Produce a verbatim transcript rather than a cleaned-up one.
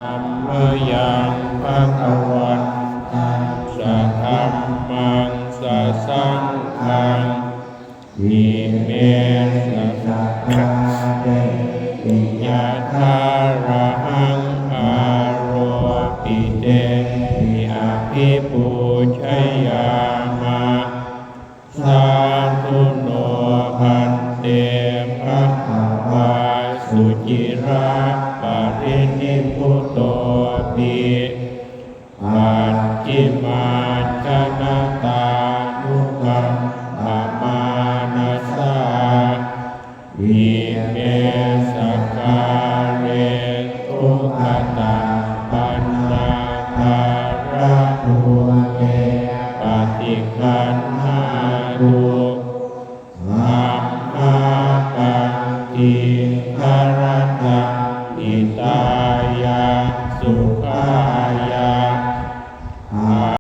Mayaṃ bhagavantaṃ sadhammaṃ sasaṅghaṃ ime sakkāreti yathārahaṃ āropitehi abhipūjayāma. Sādhu no bhante bhagavā suciraparinibbutopi pacchimājanatānukampamānasā ime sakkāre duggatapaṇṇākārabhūte paṭiggaṇhātu amhākaṃ dīgharattaṃ hitāya sukhā